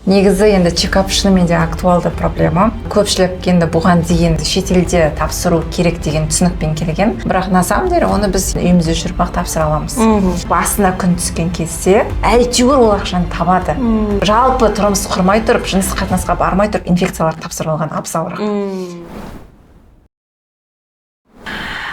Негізі енді чекап шынымен де актуалды проблема. Көпшілік енді бұған дейін шетелде тапсыру керек деген түсінікпен келген, бірақ на самом деле оны біз үйімізде жүріп ақ тапсыра аламыз. Басына күн түскен кезде әйтеуір ол ақшаны табады. Жалпы тұрмыс құрмай тұрып, жыныстық қатынасқа бармай тұрып инфекцияларды тапсырып алған абзалырақ.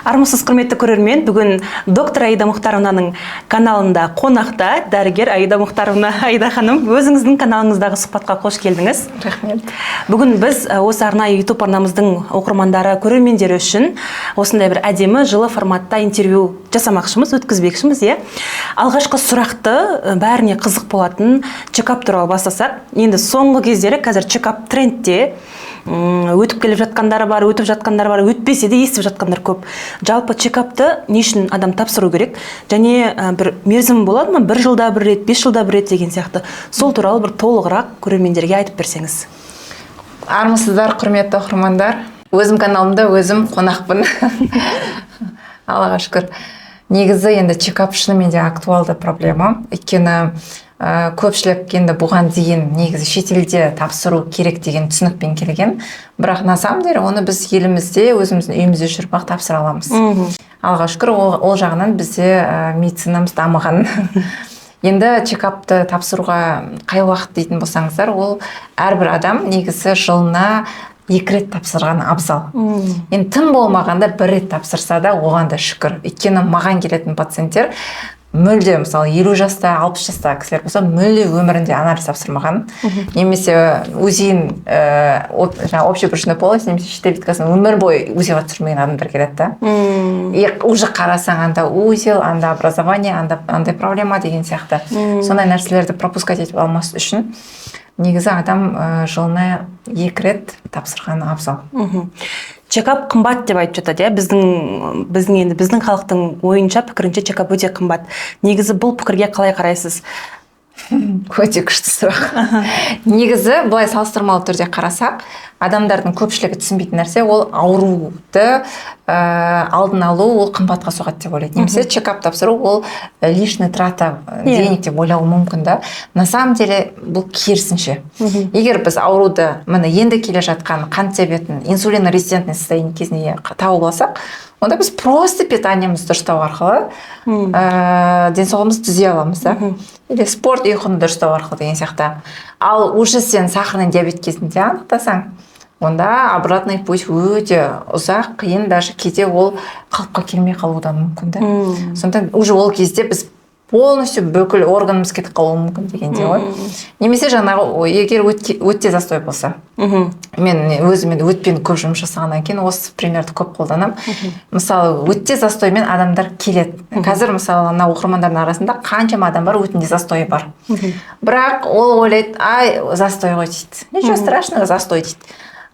Армысыз, құрметті көрермен! Бүгін доктор Аида Мұхтаровнаның каналында қонақта дәрігер Аида Мұхтаровна. Аида ханым, өзіңіздің каналыңыздағы сұхбатқа қош келдіңіз! Рахмет! Бүгін біз осы арнайы YouTube арнамыздың оқырмандары, көрермендері үшін осындай бір әдемі, жылы форматта интервью жасамақшымыз, өткізбекшіміз, иә. Алғашқы сұрақты бәріне қызық болатын чекап туралы бастасақ. Енді соңғы кездері қазір чекап трендте. Өтіп келіп жатқандары бар, өтіп жатқандар бар, өтпесе де естіп жатқандар көп. Жалпы чекапты не үшін адам тапсыру керек және бір мерзімі болады ма, бір жылда бір рет, 5 жылда бір рет деген сияқты? Сол туралы бір толығырақ көрермендерге айтып берсеңіз. Армысыздар, құрметті оқырмандар! Өзім каналымда өзім қонақпын, Аллаға шүкір. Негізі енді чекап шынымен де актуалды проблема, өйткені көпшілік енді бұған дейін негізі шетелде тапсыру керек деген түсінікпен келген, бірақ на самом деле оны біз елімізде, өзіміздің үйімізде жүріп ақ тапсыра аламыз. Аллаға шүкір, ол жағынан бізде медицинамыз дамыған. Енді чекапты тапсыруға қай уақыт дейтін болсаңыздар, ол әрбір адам негізі жылына екі рет тапсырған абзал. Енді тым болмағанда бір рет тапсырса да, оған да шүкір. Өйткені маған келетін пациенттер мүлде, мысалы, 50 жаста, 60 жастағы кісілер болса, мүлде өмірінде анализ тапсырмаған немесе УЗИ-ін, жаңағы общий брюшной полость немесе щитовидкасын өмір бойы УЗИ-ға түсірмеген адамдар келеді да. И уже қарасаң, анда узел, анда образование, анда андай проблема деген сияқты. Сондай нәрселерді пропускать етіп алмас үшін негізі адам жылына екі рет тапсырған абзал. Чекап қымбат деп айтып жатады, иә. Біздің енді біздің халықтың ойынша, пікірінше, чекап өте қымбат. Негізі бұл пікірге қалай қарайсыз? Өте күшті сұрақ. Негізі былай салыстырмалы түрде қарасақ, адамдардың көпшілігі түсінбейтін нәрсе ол ауруды алдын алу ол қымбатқа соғады деп ойлайды немесе чекап тапсыру ол лишний трата денег деп ойлауы мүмкін да. На самом деле бұл керісінше. Егер біз ауруды міне енді келе жатқан қант диабетін, инсулинорезистентный состояние кезінде тауып алсақ, онда біз просто питаниемізді дұрыстау арқылы денсаулығымызды түзей аламыз да, или спорт, ұйқыны дұрыстау арқылы деген сияқты. Ал уже сен сахарный диабет кезінде анықтасаң, онда обратный путь өте ұзақ, қиын, даже кейде ол қалыпқа келмей қалуы да мүмкін да. Сондықтан уже ол кезде біз полностью бүкіл органымыз кетіп қалуы мүмкін дегендей ғой. Немесе жаңағы егер өтте застой болса, мен өзім енді өтпен көп жұмыс жасағаннан кейін осы примерді көп қолданамын. Мысалы, өтте застоймен адамдар келеді. Қазір, мысалы, мына оқырмандардың арасында қаншама адам бар, өтінде застойы бар, бірақ ол ойлайды: «Ай, застой ғой», — дейді, «ничего страшного, застой», — дейді.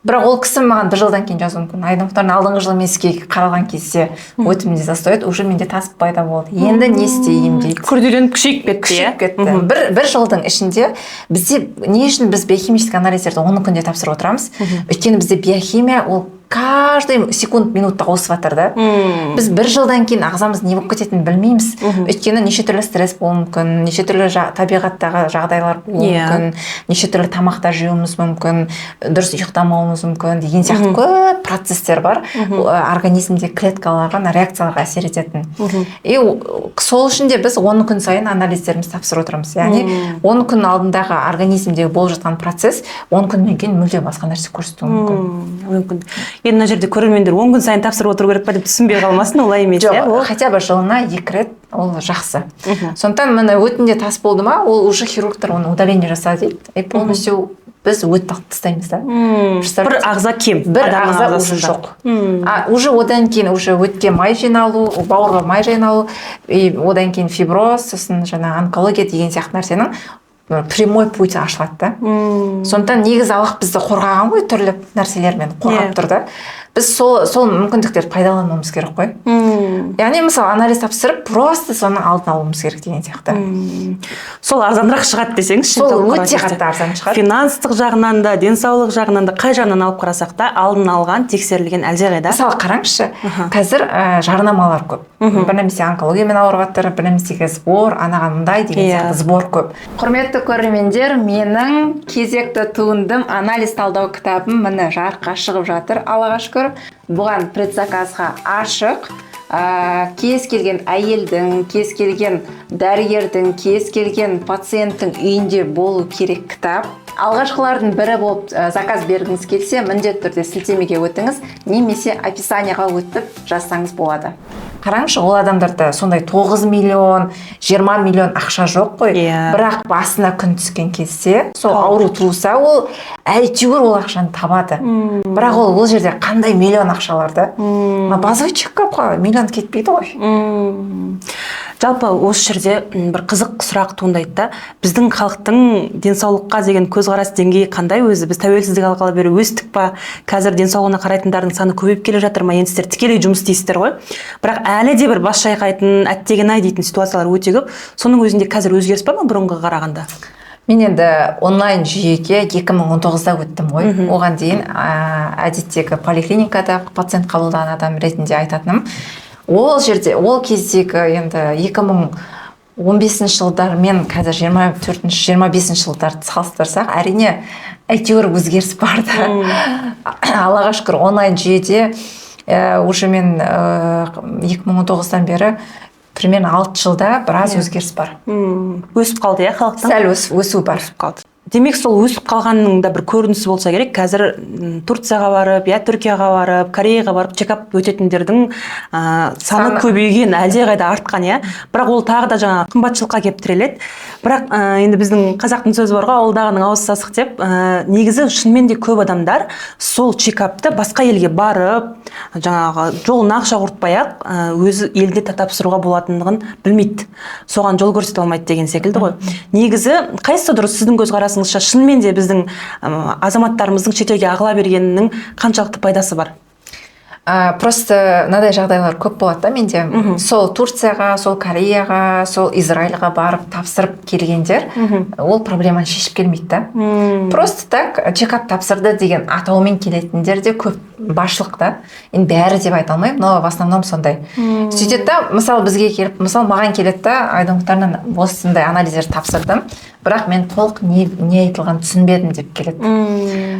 Бірақ ол кісі маған бір жылдан кейін жазуы мүмкін: «Айдын Мұхтаровна, алдыңғы жылы мен сізге қаралған кезде өтімде застой еді, уже менде тас пайда болды, енді не істеймін?» — дейді. Күрделеніп, күшейіп кетті, иә. Күшейіп кетті. Бір жылдың ішінде бізде не үшін біз биохимический анализдерді 10 күнде тапсырып отырамыз? Өйткені бізде биохимия ол каждый секунд, минутта ауысып жатыр да. Біз бір жылдан кейін ағзамыз не болып кететінін білмейміз, өйткені неше түрлі стресс болуы мүмкін, неше түрлі табиғаттағы жағдайлар болуы мүмкін, неше түрлі тамақтар жеуіміз мүмкін, дұрыс ұйықтамауымыз мүмкін деген сияқты көп процесстер бар организмде клеткаларға, ана реакцияларға әсер ететін. И сол үшін де біз 10 күн сайын анализдерімізді тапсырып отырамыз. Яғни 10 күн алдындағы организмдегі болып жатқан процесс 10 күннен кейін мүлде басқа нәрсе көрсетуі мүмкін. Мүмкін. Енді мына жерде көрермендер 10 күн сайын тапсырып отыру керек па деп түсінбей қалмасын, олай емес. Жоқ. Иә, ол Хотя бы жылына екі рет ол жақсы. Сондықтан міне өтінде тас болды ма, ол уже хирургтар оны удаление жаса дейді и полностью біз өтті алып тастаймыз да. Бір Представляете? ағза кем. Бір Адамның ағза уже ағзасында. жоқ. А уже одан кейін уже өтке май жиналу, бауырға май жиналу и одан кейін фиброз, сосын жаңағы онкология деген сияқты нәрсенің бір прямой путь ашылады да. Сондықтан негізі Аллах бізді қорғаған ғой, түрлі нәрселермен қорғап тұр да. Біз Біз сол мүмкіндіктерді пайдалануымыз керек қой. Яғни, мысалы, анализ тапсырып, просто соның алдын алуымыз керек деген сияқты. Сол арзанырақ шығады десеңізші. Сол жалпы өте қараған кезде. Қатты арзан шығады. Финанстық жағынан да, денсаулық жағынан да, қай жағынан алып қарасақ та, алдын алған, тексерілген әлдеқайда. Мысалы, қараңызшы, қазір жарнамалар көп: бір немесе онкологиямен ауырып жатыр, бір немесеге сбор, анаған мындай деген сияқты сбор көп. Құрметті көрермендер, менің кезекті туындым, анализ талдау кітабым, міне, жарыққа шығып жатыр, Аллаға шүкір. Бұған предзаказға ашық. Кез келген әйелдің, кез келген дәрігердің, кез келген пациенттің үйінде болу керек кітап. Алғашқылардың бірі болып заказ бергіңіз келсе, міндетті түрде сілтемеге өтіңіз немесе описанияға өтіп жазсаңыз болады. Қараңызшы, ол адамдарда сондай 9 миллион, 20 миллион ақша жоқ қой. Бірақ басына күн түскен кезде, сол ауру туса, ол әйтеуір ол ақшаны табады. Бірақ ол жерде қандай миллион ақшалар да. А базовый чекапқа миллион кетпейді ғой. Жалпы осы жерде бір қызық сұрақ туындайды да: біздің халықтың денсаулыққа деген көзқарас деңгейі қандай өзі? Біз тәуелсіздік алғалы бері өстік па? Қазір денсаулығына қарайтындардың саны көбейіп келе жатыр ма? Енді сіздер тікелей жұмыс істейсіздер ғой, бірақ әлі де бір бас шайқайтын, әттеген ай дейтін ситуациялар өте көп. Соның өзінде қазір өзгеріс бар ма бұрынғыға қарағанда? Мен енді онлайн жүйеге 2019-да өттім ғой. Оған дейін әдеттегі поликлиникада пациент қабылдаған адам ретінде айтатыным, ол жерде, ол кездегі енді 2015 жылдар мен қазір 24, 25 жылдарды салыстырсақ, әрине, әйтеуір өзгеріс бар да. Аллаға шүкір, онлайн жүйеде уже мен 2019-дан бері примерно 6 жылда біраз өзгеріс бар. Өсіп қалды, иә, халықтың? Сәл өсу бар. Өсіп қалды. Демек, сол өсіп қалғанның да бір көрінісі болса керек, қазір Турцияға барып, иә, Түркияға барып, Кореяға барып чекап өтетіндердің саны Саны. көбейген, әлдеқайда артқан, иә. Бірақ ол тағы да жаңағы қымбатшылыққа келіп тіреледі. Бірақ енді біздің қазақтың сөзі бар ғой, ауылдағының ауызы сасық деп. Негізі шынымен де көп адамдар сол чекапты басқа елге барып, жаңағы жолына ақша құртпай ақ өзі елде тапсыруға болатындығын білмейді, соған жол көрсете алмайды деген секілді ғой. Негізі қайсысы дұрыс сіздің көзқарасыңызша? Шынымен де біздің азаматтарымыздың шетелге ағыла бергенінің қаншалықты пайдасы бар? Просто мынадай жағдайлар көп болады да менде: сол Турцияға, сол Кореяға, сол Израильға барып тапсырып келгендер ол проблеманы шешіп келмейді да. Просто так чекап тапсырды деген атаумен келетіндер де көп, баршылық та. Енді бәрі деп айта алмаймын, но в основном сондай. Сөйтеді да, мысалы, бізге келіп, мысалы, маған келеді да: «Айдын Мұхтаровна, осындай анализдер тапсырдым, бірақ мен толық не айтылғанын түсінбедім», — деп келеді.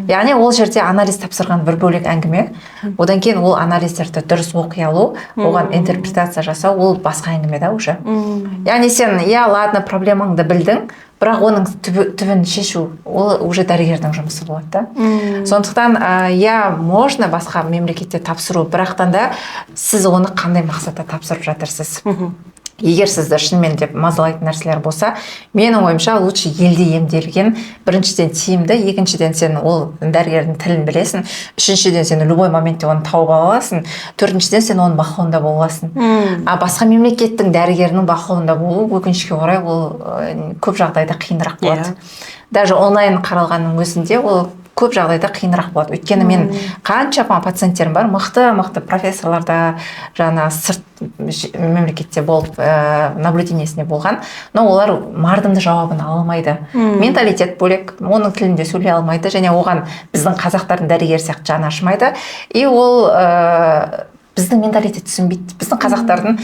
Яғни ол жерде анализ тапсырған бір бөлек әңгіме, одан кейін ол анализдерді дұрыс оқи алу, оған интерпретация жасау, ол басқа әңгіме да уже. Яғни сен, иә, ладно, проблемаңды білдің, бірақ оның түбін шешу ол уже дәрігердің жұмысы болады да. Сондықтан иә, можно басқа мемлекетте тапсыру, бірақтан да сіз оны қандай мақсатта тапсырып жатырсыз? Егер сізді шынымен де мазалайтын нәрселер болса, менің ойымша, лучше елде емделген біріншіден тиімді, екіншіден, сен ол дәрігердің тілін білесің, үшіншіден, сен любой моментте оны тауып ала аласың, төртіншіден, сен оның бақылауында бола аласың. А басқа мемлекеттің дәрігерінің бақылауында болу, өкінішке орай, ол көп жағдайда қиынырақ болады. Даже онлайн қаралғанның өзінде ол көп жағдайда қиынырақ болады. Өйткені мен қаншама пациенттерім бар, мықты мықты профессорларда, жаңа сырт мемлекетте болып, наблюдениесінде болған, но олар мардымды жауабын ала алмайды. Менталитет бөлек, оның тілінде сөйлей алмайды және оған біздің қазақтардың дәрігері сияқты жаны ашымайды. И ол біздің менталитет түсінбейді, біздің қазақтардың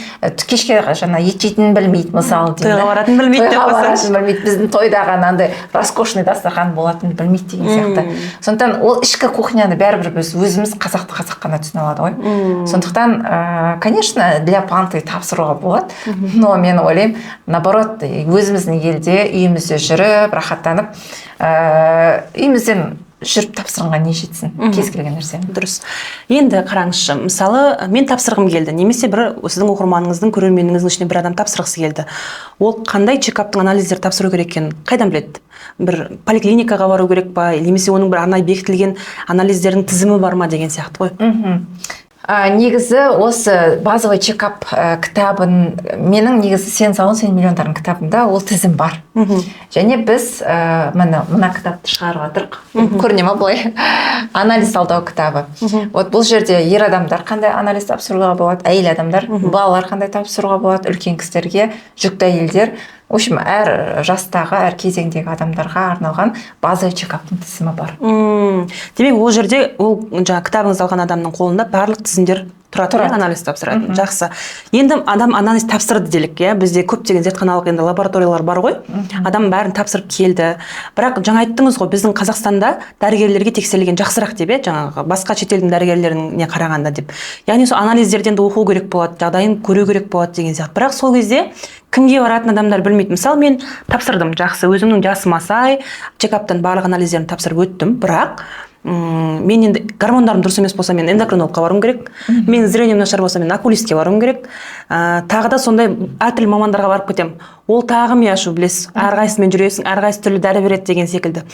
кешке жаңа ет жейтінін білмейді, мысалы, деймін Тойға да. баратынын білмейді деп Тойға қойсаңшы. баратынын білмейді, біздің тойдағы анандай роскошный дастархан болатынын білмейді деген сияқты. Сондықтан ол ішкі кухняны бәрібір біз өзіміз, қазақты қазақ қана түсіне алады ғой. Сондықтан конечно, для понты тапсыруға болады, но мен ойлаймын, наоборот, өзіміздің елде, үйімізде жүріп, рахаттанып, үйімізден жүріп тапсырғанға не жетсін кез келген нәрсені. Дұрыс. Енді қараңызшы, мысалы, мен тапсырғым келді немесе бір сіздің оқырманыңыздың, көрерменіңіздің ішінен бір адам тапсырғысы келді. Ол қандай чекаптың анализдер тапсыру керек екенін қайдан біледі? Бір поликлиникаға бару керек па немесе оның бір арнайы бекітілген анализдердің тізімі бар ма деген сияқты ғой. Негізі осы базовый чекап кітабын, менің негізі «Сен сауын, сен миллиондардың» кітабында ол тізім бар. Және біз міне, мына кітапты шығарып жатырмық, көріне ма былай, анализ талдау кітабы. Вот бұл жерде ер адамдар қандай анализ тапсыруға болады, әйел адамдар, балалар қандай тапсыруға болады, үлкен кісілерге, жүкті әйелдер, в общем, әр жастағы, әр кезеңдегі адамдарға арналған базовый чекаптың тізімі бар. Демек, ол жерде, ол жаңағы кітабыңызды алған адамның қолында барлық тізімдер тұрады, Тұрады. иә, анализ тапсыратын. Жақсы, енді адам анализ тапсырды делік, иә. Бізде көптеген зертханалық енді лабораториялар бар ғой. Адам бәрін тапсырып келді, бірақ жаңа айттыңыз ғой, біздің Қазақстанда дәрігерлерге тексерілген жақсырақ деп, иә, жаңағы басқа шетелдің дәрігерлеріне қарағанда деп. Яғни сол анализдерден де оқу керек болады, жағдайын көру керек болады деген сияқты. Бірақ сол кезде кімге баратынын адамдар білмейді. Мысалы, мен тапсырдым, жақсы, өзімнің жасыма сай чекаптан барлық анализдерін тапсырып өттім, бірақ мен енді гормондарым дұрыс емес болса, мен эндокринологқа баруым керек, менің зрением нашар болса, мен окулистке баруым керек, тағы да сондай әртүрлі мамандарға барып кетемін. Ол тағы ми ашу, білесіз, әрқайсысымен жүресің, әрқайсысы түрлі дәрі береді деген секілді.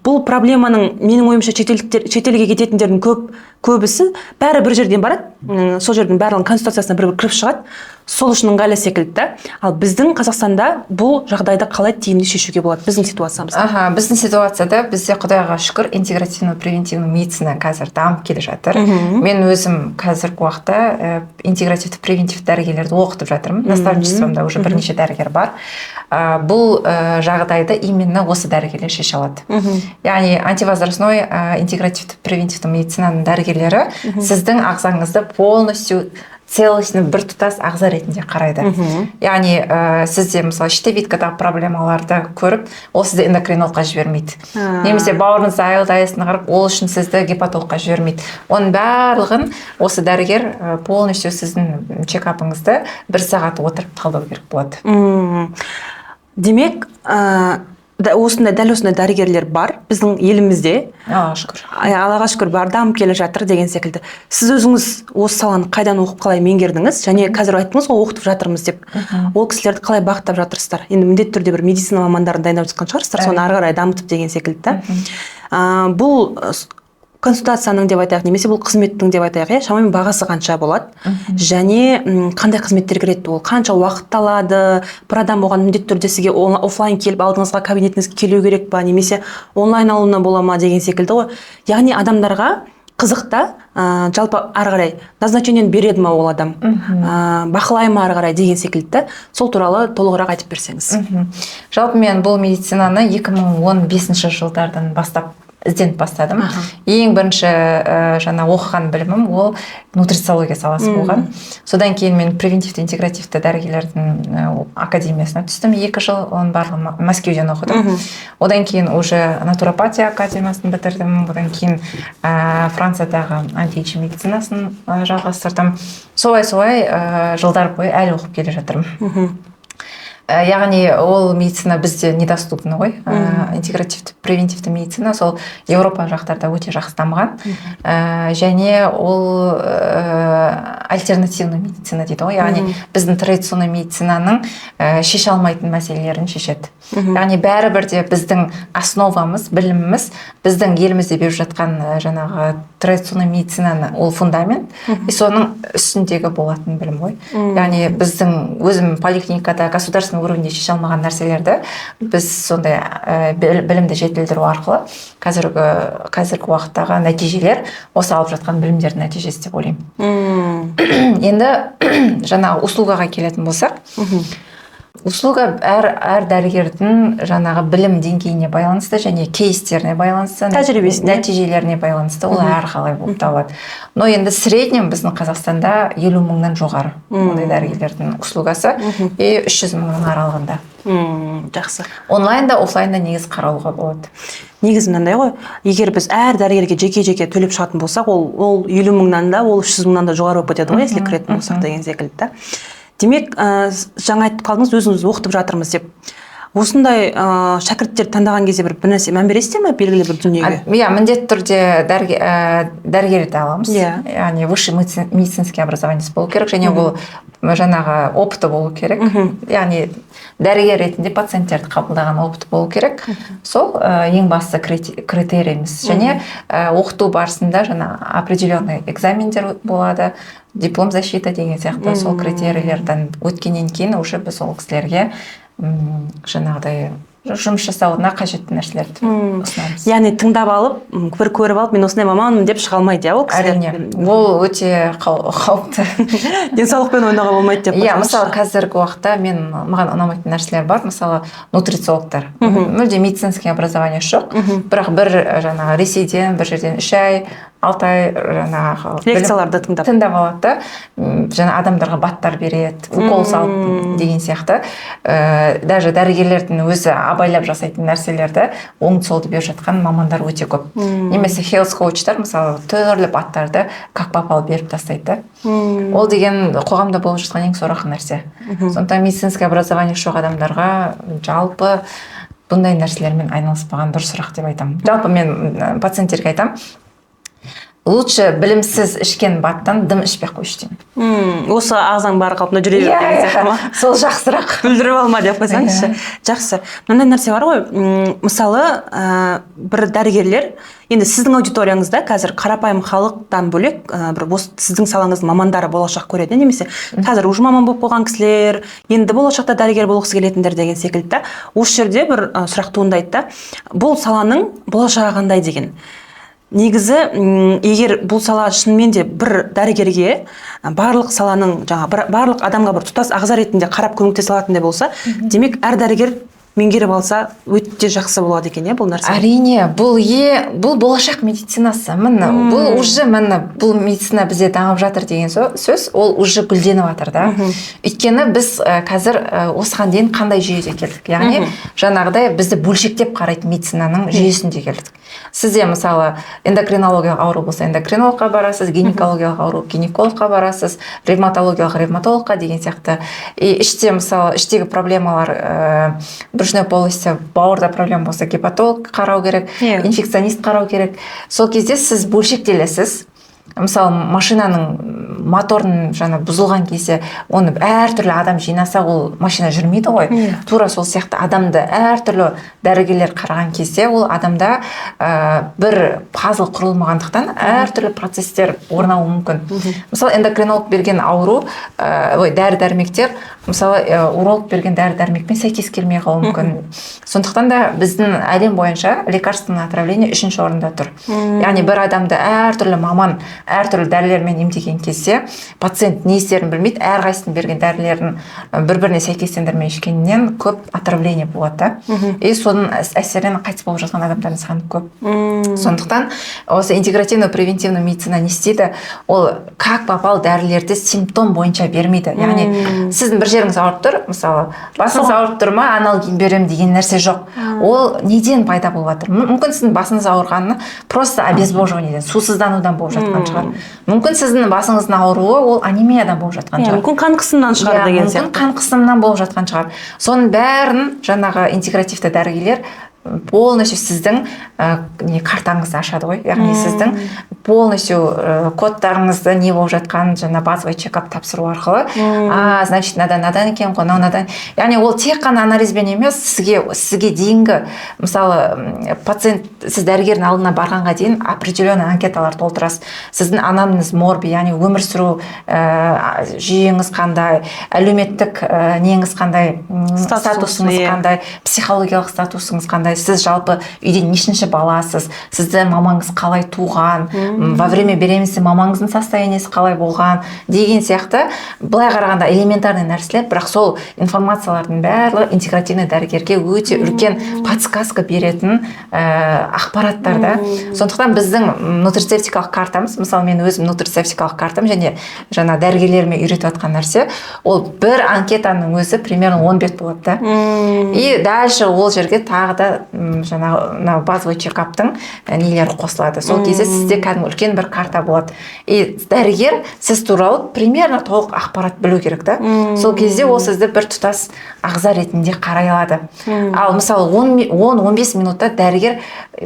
Бұл проблеманың, менің ойымша, шетелдіктер, шетелге кететіндердің көбісі бәрі бір жерден барады, сол жердің барлығының консультациясына бір бір кіріп шығады, сол үшін ыңғайлы секілді да. Ал біздің Қазақстанда бұл жағдайды қалай тиімді шешуге болады, біздің ситуациямызда? Аха, біздің ситуацияда, бізде, құдайға шүкір, интегративно превентивный медицина қазір дамып келе жатыр. Мен өзім қазіргі уақытта интегративті превентивті дәрігерлерді оқытып жатырмын, наставничествомда уже бірнеше дәрігер бар. Бұл жағдайды именно осы дәрігерлер шеше алады, яғни антивозрастной интегративті превентивті медицинаның дәрігерлері сіздің ағзаңызды полностью, целостный, біртұтас ағза ретінде қарайды. Яғни сізде, мысалы, щитовидкадағы проблемаларды көріп, ол сізді эндокринологқа жібермейді немесе бауырыңызды аялдайсың қарап, ол үшін сізді гепатологқа жібермейді. Оның барлығын осы дәрігер полностью сіздің чекапыңызды бір сағат отырып талдау керек болады. Демек, осындай, дәл осындай дәрігерлер бар біздің елімізде. Аллаға шүкір. Ай, Аллаға шүкір, бар, дамып келе жатыр деген секілді. Сіз өзіңіз осы саланы қайдан оқып, қалай меңгердіңіз? Және қазір айттыңыз ғой, оқытып жатырмыз деп. Ол кісілерді қалай бағыттап жатырсыздар? Енді міндетті түрде бір медицина мамандарын дайындап жатқан шығарсыздар, соны ары қарай дамытып деген секілді да. Бұл консультацияның деп айтайық немесе бұл қызметтің деп айтайық, иә, шамамен бағасы қанша болады және қандай қызметтер кіреді, ол қанша уақыт алады? Бір адам оған міндетті түрде сізге оффлайн келіп, алдыңызға, кабинетіңізге келу керек па немесе онлайн алуына бола ма деген секілді ғой. Яғни адамдарға қызық та, жалпы ары қарай назначениені береді ма ол адам, бақылай ма ары қарай деген секілді да. Сол туралы толығырақ айтып берсеңіз. Жалпы мен бұл медицинаны 2015 жылдардан бастап ізденіп бастадым. Ең бірінші жаңа оқыған білімім ол нутрициология саласы болған. Содан кейін мен превентивті интегративті дәрігерлердің академиясына түстім, 2 жыл, оның барлығын Мәскеуден оқыдым. Одан кейін уже натуропатия академиясын бітірдім, одан кейін Франциядағы антиэйджинг медицинасын жалғастырдым. Солай, солай жылдар бойы әлі оқып келе жатырмын. Яғни ол медицина бізде недоступны ғой. Интегративті превентивті медицина сол Еуропа жақтарда өте жақсы дамыған. Және ол альтернативный медицина дейді ғой, яғни біздің традиционный медицинаның шеше алмайтын мәселелерін шешеді. Яғни бәрібір де біздің основамыз, біліміміз, біздің елімізде беріп жатқан жаңағы традиционный медицинаны, ол фундамент и соның үстіндегі болатын білім ғой. Яғни біздің өзім поликлиникада государственный уровеньде шеше алмаған нәрселерді біз сондай білімді жетілдіру арқылы қазіргі уақыттағы нәтижелер осы алып жатқан білімдердің нәтижесі деп ойлаймын. Енді жаңағы услугаға келетін болсақ, услуга әр дәрігердің жаңағы білім деңгейіне байланысты және кейстеріне байланысты, Тәжірибесіне. нәтижелеріне байланысты ол әрқалай болып табылады. Но енді в среднем біздің Қазақстанда 50 мыңнан жоғары ондай дәрігерлердің услугасы и 300 мыңның аралығында. Жақсы. Онлайн да, офлайн да негізі қаралуға болады. Негізі мынандай ғой, егер біз әр дәрігерге жеке жеке төлеп шығатын болсақ, ол 50 мыңнан да, ол 300 мыңнан да жоғары болып кетеді ғой, если кіретін болсақ деген секілді да. Демек, жаңа айтып қалдыңыз, өзіңіз оқытып жатырмыз деп. Осындай шәкірттерді таңдаған кезде бір нәрсе мән бересіздер ме, белгілі бір дүниеге? Иә, міндетті түрде дәрігерді аламыз. Яғни высший медицинский образование болу керек және ол жаңағы опыты болу керек, яғни дәрігер ретінде пациенттерді қабылдаған опыты болу керек. Сол ең басты критерийіміз. Және оқыту барысында жаңа определенный экзамендер болады, диплом защита деген сияқты. Сол критерийлерден өткеннен кейін уже біз ол кісілерге жаңағыдай жұмыс жасауына қажетті нәрселерді ұсынамыз. Яғни тыңдап алып, бір көріп алып, мен осындай маманмын деп шыға алмайды, иә, ол кісілер? Әрине, ол өте қауіпті. Денсаулықпен ойнауға болмайды деп Иә. қойсаңызшы. Мысалы, қазіргі уақытта мен маған ұнамайтын нәрселер бар. Мысалы, нутрициологтар, мүлде медицинский образование жоқ, бірақ бір жаңағы Ресейден, бір жерден 3 ай, 6 ай жаңағы лекцияларды тыңдап тыңдап алады да, жаңа адамдарға БАДтар береді, укол салып деген сияқты. Даже дәрігерлердің өзі абайлап жасайтын нәрселерді оңды солды беріп жатқан мамандар өте көп. Немесе health коучтар, мысалы, түрлі БАДтарды как попало беріп тастайды да. Ол деген қоғамда болып жатқан ең сорақы нәрсе. Сондықтан медицинский образование жоқ адамдарға жалпы бұндай нәрселермен айналыспаған дұрысырақ деп айтамын. Жалпы мен пациенттерге айтамын: лучше білімсіз ішкен БАДтан дым ішпей ақ қойшы деймін. Осы ағзаң бар қалпында жүре бер деген сияқты ма? Сол жақсырақ. Бүлдіріп алма деп қойсаңызшы. Жақсы, мынандай нәрсе бар ғой, мысалы, бір дәрігерлер, енді сіздің аудиторияңызда қазір қарапайым халықтан бөлек, бір осы сіздің салаңыздың мамандары болашақ көреді, немесе қазір уже маман болып қойған кісілер, енді болашақта дәрігер болғысы келетіндер деген секілді да. Осы жерде бір сұрақ туындайды да: бұл саланың болашағы қандай деген. Негізі егер бұл сала шынымен де бір дәрігерге барлық саланың жаңа барлық адамға бір тұтас ағза ретінде қарап көмектесе алатындай болса, демек, әр дәрігер меңгеріп алса, өте жақсы болады екен, иә, бұл нәрсе? Әрине, бұл болашақ медицинасы. Міне, бұл уже, міне, бұл медицина бізде дамып жатыр деген сөз, ол уже гүлденіп жатыр да. Өйткені біз қазір осыған дейін қандай жүйеде келдік? Яғни жаңағыдай бізді бөлшектеп қарайтын медицинаның жүйесінде келдік. Сізде, мысалы, эндокринологиялық ауру болса, эндокринологқа барасыз, гинекологиялық ауру, гинекологқа барасыз, ревматологиялық, ревматологқа деген сияқты. И іште, мысалы, іштегі проблемалар, брюшной полости, бауырда проблема болса, гепатолог қарау керек, инфекционист қарау керек. Сол кезде сіз бөлшектелесіз. Мысалы, машинаның моторын жаңа бұзылған кезде оны әртүрлі адам жинаса, ол машина жүрмейді ғой. Тура сол сияқты адамды әртүрлі дәрігерлер қараған кезде, ол адамда бір пазл құрылмағандықтан, әртүрлі процесстер орын алуы мүмкін. Мысалы, эндокринолог берген ауру ой, дәрі дәрмектер, мысалы, уролог берген дәрі дәрмекпен сәйкес келмей қалуы мүмкін. Сондықтан да біздің әлем бойынша лекарственное отравление үшінші орында тұр. Яғни бір адамды әртүрлі маман әртүрлі дәрілермен емдеген кезде пациент не істерін білмейді, әрқайсысының берген дәрілерін бір біріне сәйкестендірмей ішкеннен көп отравление болады да, и соның әсерінен қайтыс болып жатқан адамдардың саны көп. Сондықтан осы интегративно превентивный медицина не істейді? Ол как попало дәрілерді симптом бойынша бермейді. Яғни сіздің бір жеріңіз ауырып тұр, мысалы, басыңыз ауырып тұр ма, анальгин беремін деген нәрсе жоқ. Ол неден пайда болып жатыр? Мүмкін, сіздің басыңыз ауырғаны просто обезвоживаниеден, сусызданудан болып жатқан шығар. Мүмкін, сіздің басыңыздың ауруы ол анемиядан болып жатқан шығар. Мүмкін, қан қысымынан шығар деген мүмкін, сияқты. Қан қысымынан болып жатқан шығар. Соның бәрін жаңағы интегративті дәрігерлер полностью сіздің не картаңызды ашады ғой, яғни сіздің полностью кодтарыңызды, не болып жатқанын жаңа базовый чекап тапсыру арқылы, а значит, мынадан мынадан екен ғой, мынау мынадан. Яғни ол тек қана анализбен емес, сізге дейінгі, мысалы, пациент сіз дәрігердің алдына барғанға дейін определенный анкеталар толтырасыз. Сіздің анамнез морби, яғни өмір сүру жүйеңіз қандай, әлеуметтік неңіз қандай, Статус, статусыңыз қандай, психологиялық статусыңыз қандай, сіз жалпы үйде нешінші баласыз, сізді мамаңыз қалай туған, во время беременности мамаңыздың состояниесі қалай болған деген сияқты. Былай қарағанда элементарный нәрселер, бірақ сол информациялардың барлығы интегративный дәрігерге өте үлкен подсказка беретін ақпараттар да. Сондықтан біздің нутрицевтикалық картамыз, мысалы, мен өзім нутрицевтикалық картам және жаңа дәрігерлеріме үйретіп жатқан нәрсе, ол бір анкетаның өзі примерно 10 бет болады да. И дальше ол жерге тағы да жаңағы мынау базовый чекаптың нелері қосылады. Сол кезде сізде кәдімгі үлкен бір карта болады, и дәрігер сіз туралы примерно толық ақпарат білу керек та. Сол кезде ол сізді бір тұтас ағза ретінде қарай алады. Ал мысалы, 10-15 минутта дәрігер,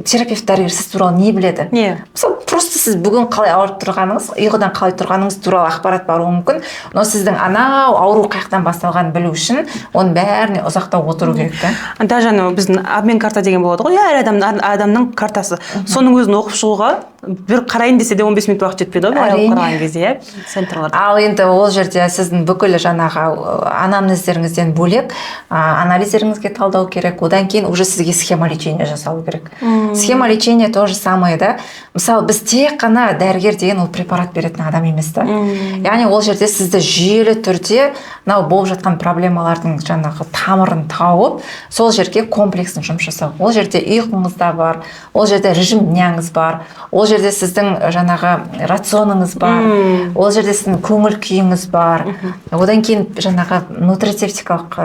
терапевт дәрігер сіз туралы не біледі? Не? Мысалы, просто сіз бүгін қалай ауырып тұрғаныңыз, ұйқыдан қалай тұрғаныңыз туралы ақпарат баруы мүмкін, но сіздің анау ауру қай жақтан басталғанын білу үшін оның бәріне ұзақтау отыру керек та. Даже анау біздің обмен карта деген болады ғой, иә, әр адамның картасы, соның өзін оқып шығуға бір қарайын десе де, 15 минут уақыт жетпейді ғой былай алып қараған кезде, иә, центрларда. Ал енді ол жерде сіздің бүкіл жаңағы анамнездеріңізден бөлек, анализдеріңізге талдау керек. Одан кейін уже сізге схема лечения жасалу керек. Схема лечения то же самое да. Мысалы, біз тек қана дәрігер деген ол препарат беретін адам емес та. Яғни ол жерде сізді жүйелі түрде мынау болып жатқан проблемалардың жаңағы тамырын тауып, сол жерге комплексно жұмыс жасау. Ол жерде ұйқыңыз да бар, ол жерде режим дняңыз бар, ол жерде сіздің жаңағы рационыңыз бар, ол жерде сіздің көңіл күйіңіз бар, одан кейін жаңағы нутрицевтикалық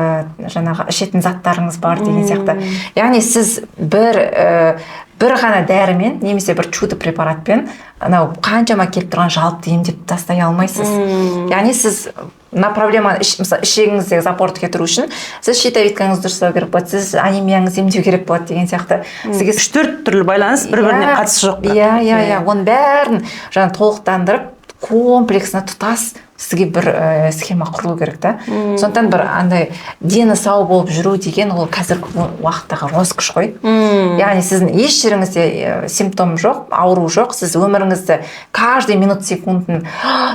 жаңағы ішетін заттарыңыз бар деген сияқты. Яғни сіз бір ғана дәрімен немесе бір чудо препаратпен анау қаншама келіп тұрған жалобты емдеп тастай алмайсыз. Яғни сіз мына проблеманы мысалы, ішегіңіздегі запорды кетіру үшін сіз щитовидкаңызды дұрыстау керек болады, сіз анемияңызды емдеу керек болады деген сияқты. Сізге Үш төрт түрлі байланыс, бір біріне қатысы жоқ бірақ. Иә, оның бәрін жаңа толықтандырып, комплексно, тұтас сізге бір схема құрылу керек та. Сондықтан бір андай дені сау болып жүру деген ол қазіргі уақыттағы роскошь қой. Яғни сіздің еш жеріңізде симптом жоқ, ауру жоқ, сіз өміріңізді каждый минут, секундын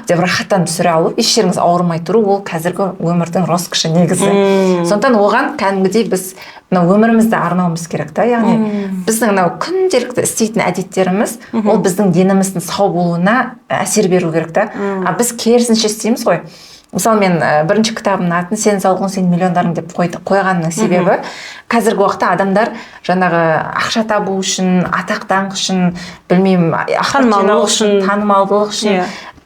деп рахаттанып сүре алу, еш жеріңіз ауырмай тұру, ол қазіргі өмірдің роскоші негізі. Сондықтан оған кәдімгідей біз мынау өмірімізді арнауымыз керек та. Яғни біздің мынау күнделікті істейтін әдеттеріміз, ол біздің деніміздің сау болуына әсер беру керек та. А біз керісінше істейміз ғой. Мысалы, мен бірінші кітабымның атын «Сенің саулығың – сенің миллиондарың» деп қойғанымның себебі, қазіргі уақытта адамдар жаңағы ақша табу үшін, атақ даңқ үшін, білмеймін, ақпарат Танымалдылық жинау үшін, үшін. танымалдылық үшін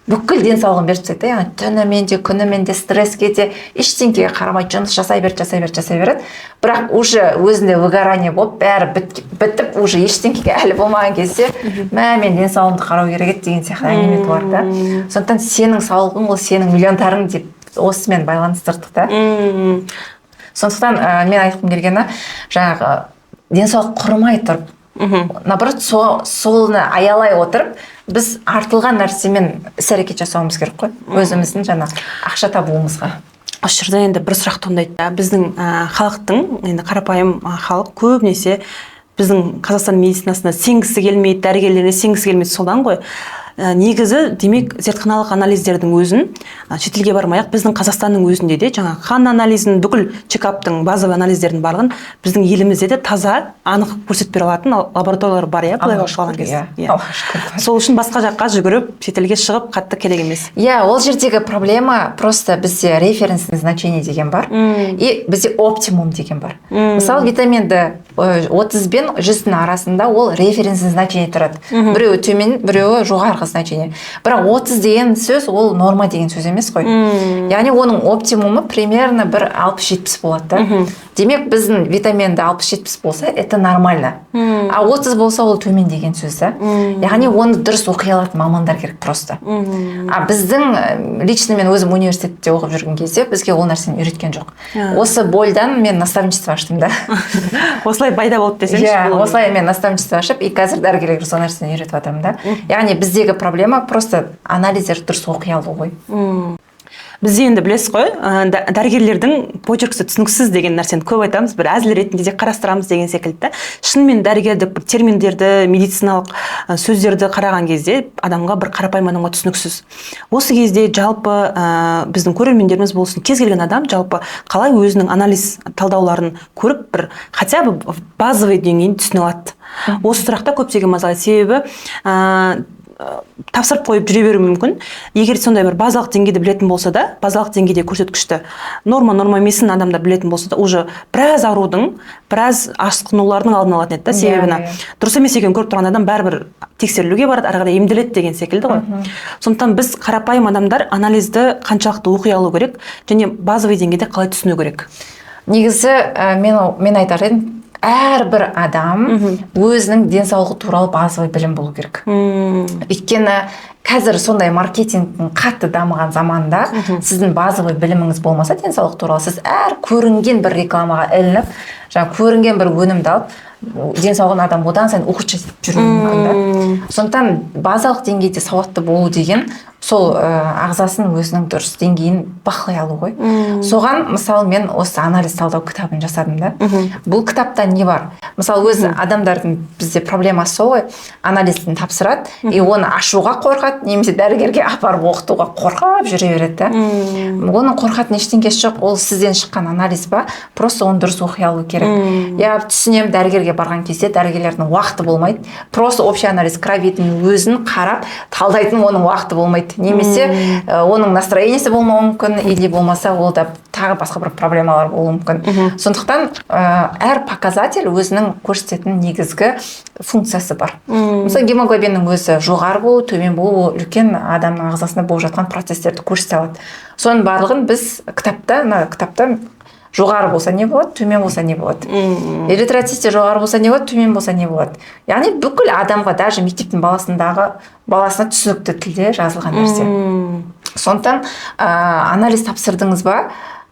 бүкіл денсаулығын беріп тастайды да. Яғни түнімен де, күнімен де, стресске де, ештеңкеге қарамай жұмыс жасай береді, жасай береді, жасай береді. Бірақ уже өзінде выгорание болып, бәрі бітіп, уже ештеңкеге әлі болмаған кезде, мә, мен денсаулығымды қарау керек еді деген сияқты әңгіме туады да. Сондықтан «Сенің саулығың – ол сенің миллиондарың» деп осымен байланыстырдық та. Сондықтан мен айтқым келгені, жаңағы денсаулық құрмай тұрып, наоборот, соны аялай отырып, біз артылған нәрсемен іс әрекет жасауымыз керек қой өзіміздің жаңа ақша табуымызға. Осы жерде енді бір сұрақ туындайды да. Біздің халықтың енді қарапайым халық көбінесе біздің Қазақстан медицинасына сенгісі келмейді, дәрігерлеріне сенгісі келмейді, содан ғой. Негізі, демек, зертханалық анализдердің өзін шетелге бармай ақ біздің Қазақстанның өзінде де жаңағы қан анализін, бүкіл чекаптың базовый анализдердің барлығын біздің елімізде де таза, анық көрсетіп бере алатын лабораториялар бар, иә, былай Аллаға алған шүкір, кезде. иә. Аллаға шүкір, бар. Сол үшін басқа жаққа жүгіріп, шетелге шығып қатты керек емес. Иә, ол жердегі проблема просто бізде референсный значение деген бар и бізде оптимум деген бар. Мысалы, витамин Д 30 бен 100-дің арасында, ол референсный значение тұрады, біреуі төмен, біреуі жоғарғы значение. Бірақ 30 деген сөз ол норма деген сөз емес қой. Яғни оның оптимумы примерно бір 60-70 болады да. Демек, біздің витамин Д 60-70 болса, это нормально, а 30 болса, ол төмен деген сөз да. Яғни оны дұрыс оқи алатын мамандар керек просто. А біздің лично мен өзім университетте оқып жүрген кезде бізге ол нәрсені үйреткен жоқ. Осы больдан мен наставничество аштым да. Осылай пайда болды десеңізші. Иә. Бұл. Осылай мен наставничество ашып, и қазір дәрігерлерге сол нәрсені үйретіп жатырмын да. Яғни біздегі проблема просто анализдерді дұрыс оқи алу ғой. Бізде енді білесіз ғой, дәрігерлердің почеркісі түсініксіз деген нәрсені көп айтамыз, бір әзіл ретінде де қарастырамыз деген секілді да. Шынымен дәрігерлік бір терминдерді, медициналық сөздерді қараған кезде адамға, бір қарапайым адамға түсініксіз. Осы кезде жалпы біздің көрермендеріміз болсын, кез келген адам жалпы қалай өзінің анализ талдауларын көріп, бір хотя бы базовый деңгейін түсіне алады? Осы сұрақта көптеген мазалайды, себебі тапсырып қойып жүре беруі мүмкін. Егер сондай бір базалық деңгейді білетін болса да, базалық деңгейде көрсеткішті, норма, норма емесін адамдар білетін болса да, уже біраз аурудың, біраз асқынулардың алдын алатын еді да. Себебі дұрыс емес екенін көріп тұрған адам бәрібір тексерілуге барады, ары қарай емделеді деген секілді ғой. Сондықтан біз, қарапайым адамдар, анализді қаншалықты оқи алу керек және базовый деңгейде қалай түсіну керек? Негізі мен айтар едім Әрбір адам өзінің денсаулығы туралы базовый білім болу керек. Өйткені қазір сондай маркетингтің қатты дамыған заманында сіздің базовый біліміңіз болмаса денсаулық туралы, сіз әр көрінген бір рекламаға ілініп, жаңа көрінген бір өнімді алып, денсаулығын адам одан сайын ухудшать етіп жүруі мүмкін да. Сондықтан базалық деңгейде сауатты болу деген сол ағзасын өзінің дұрыс деңгейін бақылай алу ғой. Соған, мысалы, мен осы анализ талдау кітабын жасадым да. Бұл кітапта не бар? Мысалы, өз адамдардың бізде проблемасы сол ғой: анализін тапсырады и оны ашуға қорқады немесе дәрігерге апарып оқытуға қорқып жүре береді да. Оның қорқатын ештеңкесі жоқ, ол сізден шыққан анализ ба, просто оны дұрыс оқи алу керек. Я түсінемін, дәрігерге барған кезде дәрігерлердің уақыты болмайды, просто общий анализ крови дің өзін қарап талдайтын оның уақыты болмайды немесе оның настроение сі болмауы мүмкін, или болмаса ол да тағы басқа бір проблемалар болуы мүмкін. Сондықтан әр показатель өзінің көрсететін негізгі функциясы бар. Мысалы, гемоглобиннің өзі жоғары болу, төмен болу, ол үлкен адамның ағзасында болып жатқан процесстерді көрсете алады. Соның барлығын біз кітапта, мына кітапта жоғары болса не болады, төмен болса не болады, эритроцитте жоғары болса не болады, төмен болса не болады, яғни бүкіл адамға, даже мектептің баласына түсінікті тілде жазылған нәрсе. Сондықтан анализ тапсырдыңыз ба,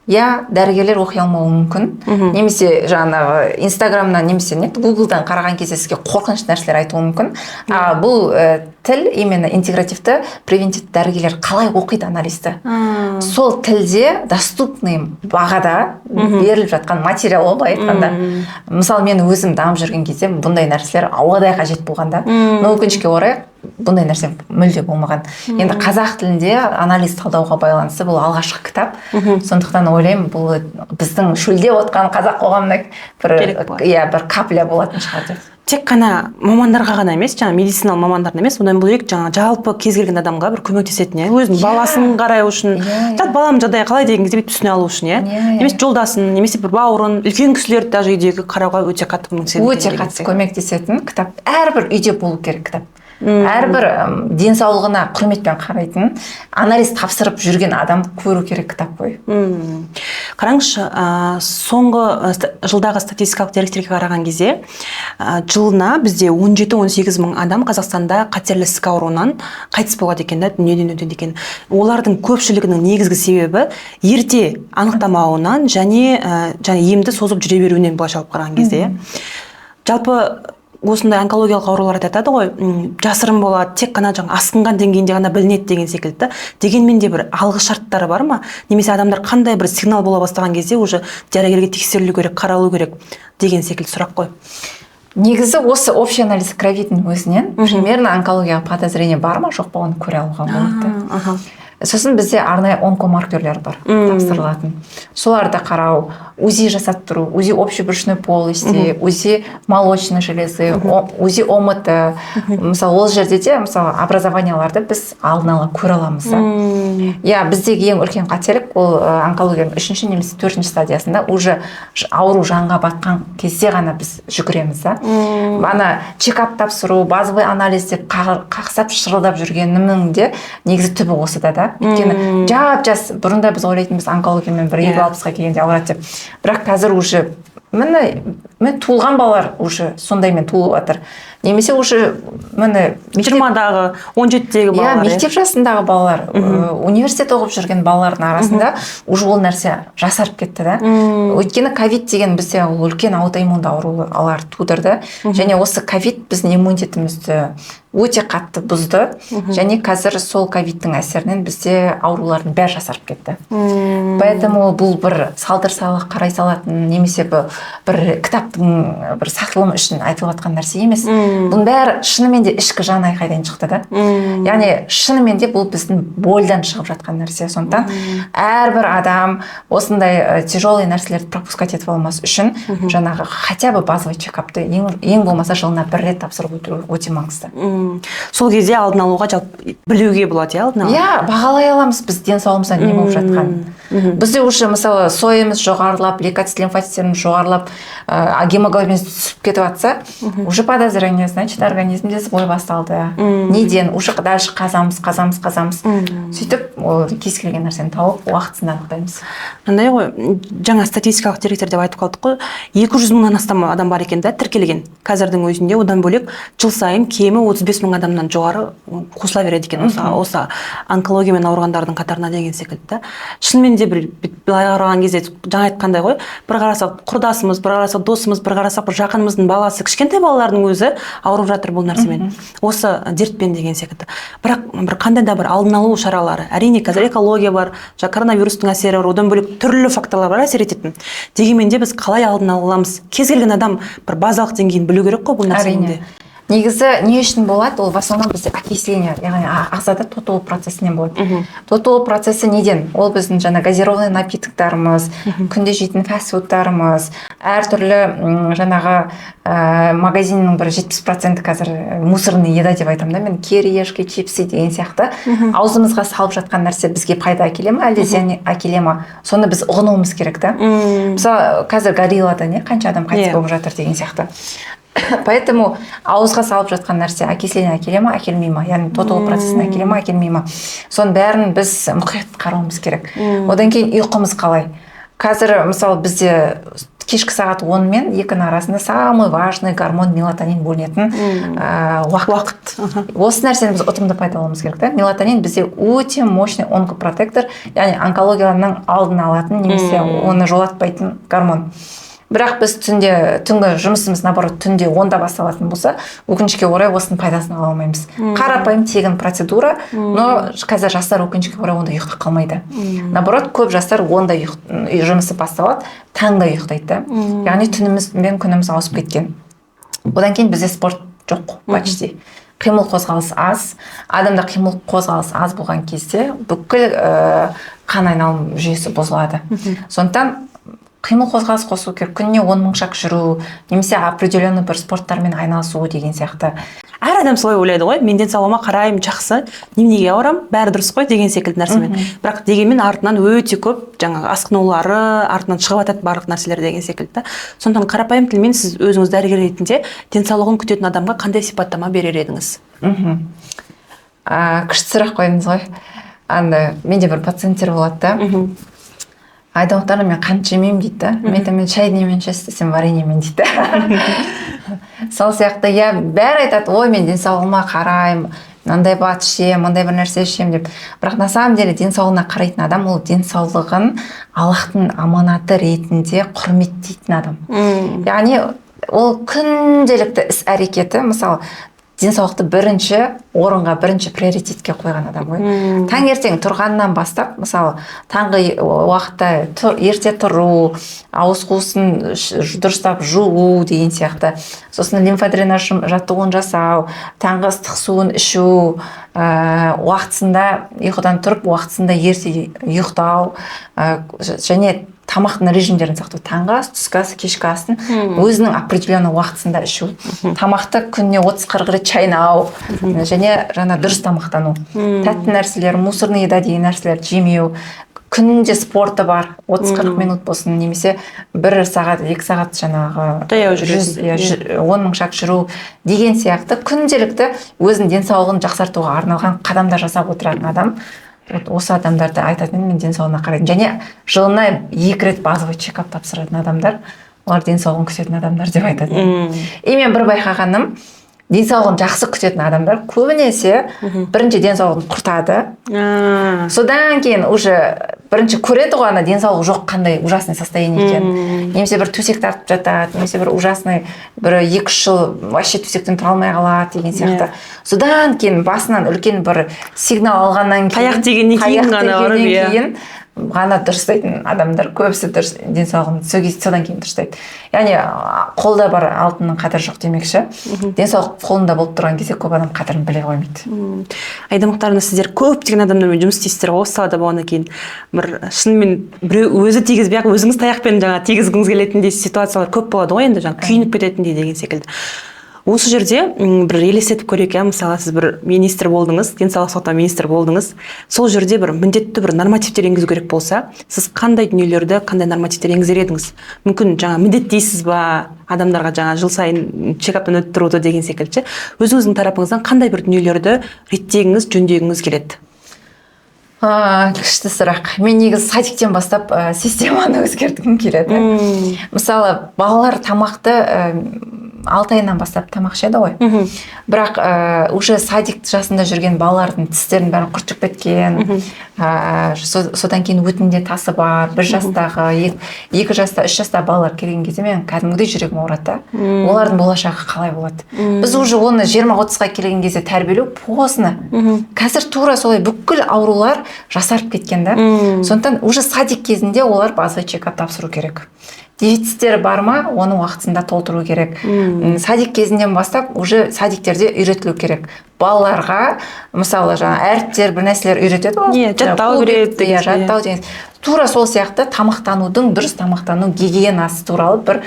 иә, дәрігерлер оқи алмауы мүмкін немесе жаңағы Инстаграмнан немесе не Гуглдан қараған кезде сізге қорқынышты нәрселер айтуы мүмкін. А бұл тіл именно интегративті превентивті дәрігерлер қалай оқиды анализді, сол тілде, доступный бағада беріліп жатқан материал ғой, былай айтқанда. Мысалы, мен өзім дамып жүрген кезде бұндай нәрселер ауадай қажет болған да, но өкінішке орай бұндай нәрсе мүлде болмаған. Енді қазақ тілінде анализ талдауға байланысты бұл алғашқы кітап. Сондықтан ойлаймын, бұл біздің шөлдеп отқан қазақ қоғамына бір Керек болады. Иә, бір капля болатын шығар деп. Тек қана мамандарға ғана емес, жаңа медициналық мамандарына емес, одан бөлек жаңа жалпы кез келген адамға бір көмектесетін, иә, өзінің баласын қарау үшін, Иә, иә. жалпы баламның жағдайы қалай деген кезде бүйтіп түсіне алу үшін, иә, Иә, иә. немесе жолдасын, немесе бір бауырын, үлкен кісілерді даже үйдегі қарауға өте қатты көмектеседі Өте екен деген қатты сияқты. көмектесетін кітап. Әрбір үйде болу керек кітап. Әрбір денсаулығына құрметпен қарайтын, анализ тапсырып жүрген адам көру керек кітап қой. Қараңызшы, соңғы жылдағы статистикалық деректерге қараған кезде, жылына бізде 17-18 мың адам Қазақстанда қатерлі ісік ауруынан қайтыс болады екен да, дүниеден өтеді екен. Олардың көпшілігінің негізгі себебі ерте анықтамауынан және емді созып жүре беруінен, былайша алып қараған кезде, иә. Жалпы осындай онкологиялық аурулар айтады ғой, жасырын болады, тек қана жаңа асқынған деңгейінде ғана білінеді деген секілді да. Дегенмен де бір алғы шарттары бар ма, немесе адамдар қандай бір сигнал бола бастаған кезде уже дәрігерге тексерілу керек, қаралу керек деген секілді сұрақ қой. Негізі осы общий анализ крови дің өзінен примерно онкологияға подозрение бар ма, жоқ па, оны көре алуға болады да. Сосын бізде арнайы онкомаркерлер бар тапсырылатын, соларды қарау, УЗИ жасаттыру, УЗИ общей брюшной полости, УЗИ молочной железы, УЗИ ОМТ. Мысалы, ол жерде де, мысалы, образования ларды біз алдын ала көре аламыз да. Иә, біздегі ең үлкен қателік ол онкологияның үшінші немесе төртінші стадиясында уже ауру жанға батқан кезде ғана біз жүгіреміз да. Ана чекап тапсыру, базовый анализ деп қақсап шырылдап жүргенінің де негізі түбі осыда да. Өйткені жап жас, бұрында біз ойлайтынбыз онкологиямен бір 50-60-қа келгенде ауырады деп, бірақ қазір уже міне туылған балалар уже сондаймен туылып жатыр немесе уже міне 20-дағы, 17-дегі балалар, иә. Мектеп жасындағы балалар, университет оқып жүрген балалардың арасында уже ол нәрсе жасарып кетті да. Өйткені ковид деген бізде ол үлкен аутоиммунды аурулар тудырды және осы ковид біздің иммунитетімізді өте қатты бұзды және қазір сол ковидтің әсерінен бізде аурулардың бәрі жасарып кетті. Поэтому бұл бір салдыр салық қарай салатын немесе бір кітаптың бір сатылым үшін айтылып жатқан нәрсе емес. Бұның бәрі шынымен де ішкі жан айқайдан шықты да. Яғни шынымен де бұл біздің боль дан шығып жатқан нәрсе. Сондықтан әрбір адам осындай тяжелый нәрселерді пропускать етіп алмас үшін жаңағы хотя бы базовый чекап ты ең болмаса жылына бір рет тапсырып өту өте маңызды. Сол кезде алдын алуға, жалпы білуге болады, иә, алдын ала? Иә, бағалай аламыз біз денсаулығымызда не болып жатқанын. Бізде уже, мысалы, СОЭ-міз жоғарылап, лейкоцит, лимфоциттеріміз жоғарылап, гемоглобин түсіп кетіп жатса, уже подозрение, значит, организмде сбой басталды. Неден? Уже дальше қазамыз, қазамыз, қазамыз, сөйтіп ол кез келген нәрсені тауып, уақытысында анықтаймыз. Мындай ғой, жаңа статистикалық деректер деп айтып қалдық қой, 200 мыңнан астам адам бар екен да тіркелген қазірдің өзінде. Одан бөлек, жыл сайын кемі 35 мың адамнан жоғары қосыла береді екен осы онкологиямен ауырғандардың қатарына деген секілді да. Шынымен де, бір былай қараған кезде, жаңа айтқандай ғой, бір қарасақ, құрдасымыз, бір қарасақ, досымыз, бір қарасақ, бір жақынымыздың баласы, кішкентай балалардың өзі ауырып жатыр бұл нәрсемен, осы дертпен деген секілді. Бірақ бір қандай да бір алдын алу шаралары, әрине, қазір экология бар, жаңа коронавирустың әсері бар, одан бөлек түрлі факторлар бар әсер ететін. Дегенмен де біз қалай алдын ала аламыз? Кез келген адам бір базалық деңгейін білу керек қой бұл нәрсенің Әрине. де. Негізі не үшін болады ол? В основном бізде окисление, яғни ағзада тотығу процесінен болады. Тотығу процесі неден? Ол біздің жаңа газированный напитоктарымыз, күнде жейтін фастфудтарымыз, әртүрлі жаңағы магазиннің бір 70%-і қазір мусорный еда деп айтамын да мен, кириешки, чипсы деген сияқты. Аузымызға салып жатқан нәрсе бізге пайда әкеле ма, әлде зиян әкеле ма, соны біз ұғынуымыз керек та. Мысалы, қазір горилладан, иә, қанша адам қайтыс болып жатыр деген сияқты. Поэтому ауызға салып жатқан нәрсе окисление әкеле ма, әкелмей ма, яғни тотығу процесін әкеле ма, әкелмей ма, соның бәрін біз мұқият қарауымыз керек. Одан кейін ұйқымыз қалай? Қазір, мысалы, бізде кешкі сағат 10 мен 2-нің арасында самый важный гормон мелатонин бөлінетін уақыт. Осы нәрсені біз ұтымды пайдалануымыз керек та. Мелатонин бізде өте мощный онкопротектор, яғни онкологияның алдын алатын немесе оны жолатпайтын гормон. Бірақ біз түнде, түнгі жұмысымыз, наоборот, түнде 10-да басталатын болса, өкінішке орай, осының пайдасын ала алмаймыз. Қарапайым, тегін процедура, но қазір жастар, өкінішке орай, онда ұйықтап қалмайды. Наоборот, көп жастар 10-да жұмысы басталады, таңда ұйықтайды да, яғни түніміз бен күніміз ауысып кеткен. Одан кейін бізде спорт жоқ почти, қимыл қозғалыс аз. Адамда қимыл қозғалыс аз болған кезде бүкіл қан айналым жүйесі бұзылады. Сондықтан қимыл қозғалыс қосу керек, күніне 10 000 шаг жүру немесе определенный бір спорттармен айналысу деген сияқты. Әр адам солай ойлайды ғой: мен денсаулығыма қараймын, жақсы, неменеге ауырамын, бәрі дұрыс қой деген секілді нәрсемен. Бірақ дегенмен артынан өте көп жаңағы асқынулары артынан шығып жатады барлық нәрселер деген секілді да. Сондықтан қарапайым тілмен сіз өзіңіз дәрігер ретінде денсаулығын күтетін адамға қандай сипаттама берер едіңіз? Күшті сұрақ қойдыңыз ғой. Андай менде бір пациенттер болады да: «Айда Мұхтаровна, мен қант жемеймін», — дейді да. Мен айтамын: «Мен шайды немен ішесіз?» — десем, «Вареньемен», — дейді да. Сол сияқты, иә, бәрі айтады: «Ой, мен денсаулығыма қараймын, мынандай БАД ішемін, мындай бір нәрсе ішемін», — деп. Бірақ на самом деле денсаулығына қарайтын адам — ол денсаулығын Аллахтың аманаты ретінде құрметтейтін адам. Яғни ол күнделікті іс әрекеті, мысалы, денсаулықты бірінші орынға, бірінші приоритетке қойған адам ғой. Таңертең тұрғаннан бастап, мысалы, таңғы уақытта ерте тұру, ауыз қуысын дұрыстап жуу деген сияқты, сосын лимфодренаж жаттығуын жасау, таңғы ыстық суын ішу, уақытысында ұйқыдан тұрып, уақытысында ерте ұйықтау, және тамақтың режимдерін сақтау: таңғы ас, түскі ас, кешкі астың өзінің определенный уақытысында ішу, тамақты күніне 30-40 рет шайнау және жаңа дұрыс тамақтану, тәтті нәрселер, мусорный еда деген нәрселерді жемеу, күнде спорты бар, 30-40 минут болсын немесе бір сағат, 2 сағат жаңағы жаяу 100 жүретін. Иә, 10 000 шаг жүру деген сияқты. Күнделікті өзінің денсаулығын жақсартуға арналған қадамдар жасап отыратын адам, вот осы адамдарды айтатын едім мен денсаулығына қарайтын. Және жылына екі рет базовый чекап тапсыратын адамдар, олар денсаулығын күтетін адамдар деп айтатын едім. И мен бір байқағаным, денсаулығын жақсы күтетін адамдар көбінесе бірінші денсаулығын құртады, содан кейін уже бірінші көреді ғой ана денсаулығы жоқ қандай ужасный состояние екенін, немесе бір төсек тартып жатады, немесе бір ужасный бір 2-3 жыл вообще төсектен тұра алмай қалады деген сияқты. Содан кейін басынан үлкен бір сигнал алғаннан кейін, таяқ тигеннен кейін таяқ ғана барып, тигеннен иә. кейін ғана дұрыстайтын адамдар көбісі, дұрыс денсаулығын сол кезде, содан кейін дұрыстайды. Яғни қолда бар алтынның қадірі жоқ демекші, денсаулық қолында болып тұрған кезде көп адам қадірін біле қоймайды. Аида Мұхтаровна, сіздер көптеген адамдармен жұмыс істейсіздер ғой осы салада болғаннан кейін, бір шынымен біреу өзі тигізбей ақ өзіңіз таяқпен жаңағы тигізгіңіз келетіндей ситуациялар көп болады ғой енді, жаңағы күйініп кететіндей деген секілді. Осы жерде бір елестетіп көрейік, иә. Мысалы, сіз бір министр болдыңыз, денсаулық сақтау министрі болдыңыз. Сол жерде бір міндетті бір нормативтер енгізу керек болса, сіз қандай дүниелерді, қандай нормативтер енгізер едіңіз? Мүмкін, жаңа міндеттейсіз ба адамдарға жаңа жыл сайын чекаптан өтіп тұруды деген секілді ше? Өзіңіздің тарапыңыздан қандай бір дүниелерді реттегіңіз, жөндегіңіз келеді? Күшті сұрақ. Мен негізі садиктен бастап системаны өзгерткім келеді. Мысалы, балалар тамақты 6 айынан бастап тамақ ішеді ғой, бірақ уже садик жасында жүрген балалардың тістерінің бәрін құрт жеп кеткен, содан кейін өтінде тасы бар. 1 жастағы, 2 жаста, 3 жастағы балалар келген кезде мен кәдімгідей жүрегім ауырады да. Олардың болашағы қалай болады? Біз уже оны 20-30-ға келген кезде тәрбиелеу поздно. Қазір тура солай бүкіл аурулар жасарып кеткен да. Сондықтан уже садик кезінде олар базовый чекап тапсыру керек. Дефициттері бар ма, оны уақытысында толтыру керек. Садик кезінен бастап уже садиктерде үйретілу керек балаларға. Мысалы, жаңа әріптер, бір нәрселер үйретеді ғой. Иә, жаттау Жаңа керек деген иә, жаттау деген. Тура сол сияқты тамақтанудың, дұрыс тамақтану гигиенасы туралы бір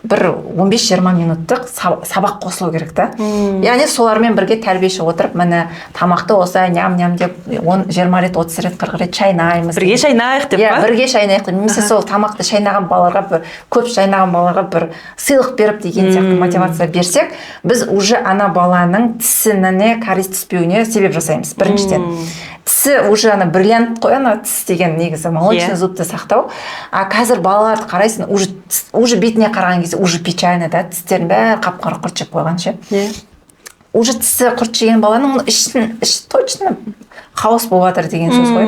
15-20 минуттық сабақ қосылу керек та. Яғни солармен бірге тәрбиеші отырып, міне, тамақты осылай ням ням деп 10, 20 рет, 30 рет, 40 рет шайнаймыз. Бірге шайнайық деп Иә, па? бірге шайнайық деп. Немесе сол тамақты шайнаған балаларға бір, көп шайнаған балаларға бір сыйлық беріп деген сияқты мотивация берсек, біз уже ана баланың тісіне кариес түспеуіне себеп жасаймыз. Біріншіден, тісі уже ана бриллиант қой, ана тіс деген негізі молочный зубты сақтау. А қазір балаларды қарайсың, уже бетіне қараған кезде уже печально да, тістерінің бәрі қап қара құрт жеп қойған ше. Уже тісі құрт жеген баланың оның іші точно хаос болып жатыр деген сөз ғой.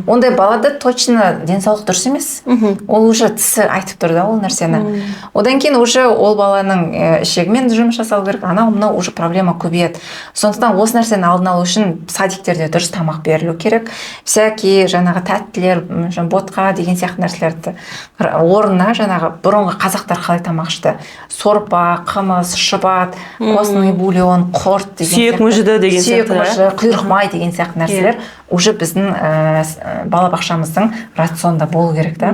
Ондай балада точно денсаулық дұрыс емес. Ол уже тісі айтып тұр да ол нәрсені. Одан кейін уже ол баланың ішегімен жұмыс жасау керек, анау мынау уже проблема көбейеді. Сондықтан осы нәрсенің алдын алу үшін садиктерде дұрыс тамақ берілу керек. Всякий жаңағы тәттілер, жаңа ботқа деген сияқты нәрселерді орнына жаңағы бұрынғы қазақтар қалай тамақ ішті: сорпа, қымыз, шұбат, костный бульон, құрт деген Сүйек сияқты. мүжіді деген Сүйек сияқты, мүжі, құйрық май деген сияқты нәрселер уже біздің балабақшамыздың рационында болу керек та.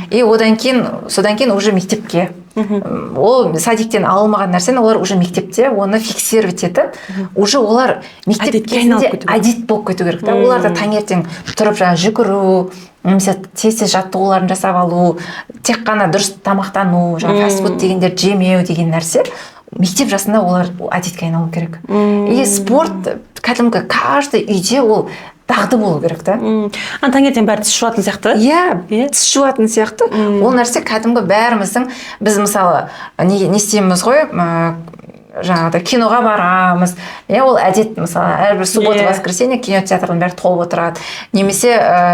И одан кейін, содан кейін уже мектепке, ол садиктен ала алмаған нәрсені олар уже мектепте оны фиксировать етіп, уже олар мектеп Әдетке айналып кезінде кету керек. Әдет болып кету керек та. Олар да таңертең тұрып, жаңағы жүгіру немесе тез тез жаттығуларын жасап алу, тек қана дұрыс тамақтану, жаңағы фастфуд дегендерді жемеу деген нәрсе мектеп жасында олар әдетке айналу керек. И спорт кәдімгі каждый үйде ол дағды болу керек та. Ана таңертең бәрі тіс жуатын сияқты. Иә. Иә? Тіс жуатын сияқты. Ол нәрсе кәдімгі бәріміздің, біз мысалы не істейміз ғой, жаңағыдай киноға барамыз, иә, ол әдет. Мысалы, әрбір суббота, воскресенье кинотеатрдың бәрі толып отырады. Немесе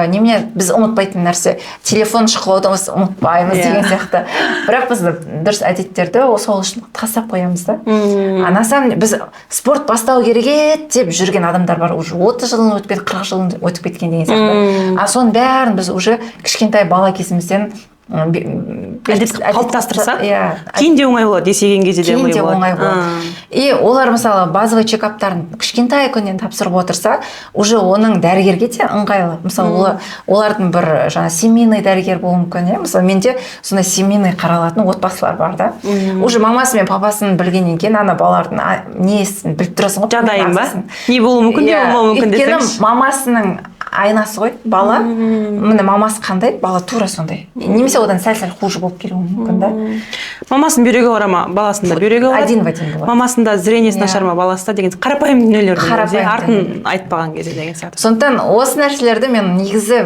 немене, біз ұмытпайтын нәрсе, телефон шұқылауды біз ұмытпаймыз деген сияқты. Бірақ біз дұрыс әдеттерді сол үшін тастап қоямыз да. А на самом деле біз спорт бастау керек еді деп жүрген адамдар бар, уже 30 жылын өтіп кетіп, 40 жылын өтіп кеткен деген сияқты. А соның бәрін біз уже кішкентай бала кезімізден Әдет қалыптастырсақ, иә, кейін де оңай болады, есейген кезде де кейін оңай де болады. Оңай болады. И олар, мысалы, базовый чекаптарын кішкентай күннен тапсырып отырса, уже оның дәрігерге де ыңғайлы. Мысалы, олардың бір жаңа семейный дәрігер болуы мүмкін, иә. Мысалы, менде сондай семейный қаралатын отбасылар бар да. Уже мамасы мен папасын білгеннен кейін ана балалардың несін біліп тұрасың ғой. Жағдайын ба? Ағзасын. Не болуы мүмкін, не Иә, болмауы мүмкін өйткені десеңші. мамасының айнасы ғой бала. Міне, мамасы қандай, бала тура сондай немесе одан сәл сәл хуже болып келуі мүмкін да. Мамасының бүйрегі ауыра ма, баласында бүйрегі ауырады. Один в один болады. Мамасында зрениесі Иә. нашар ма, баласында деген қарапайым дүниелердің өзі, Қарапайым артын айтпаған кезде деген сияқты. Сондықтан осы нәрселерді мен негізі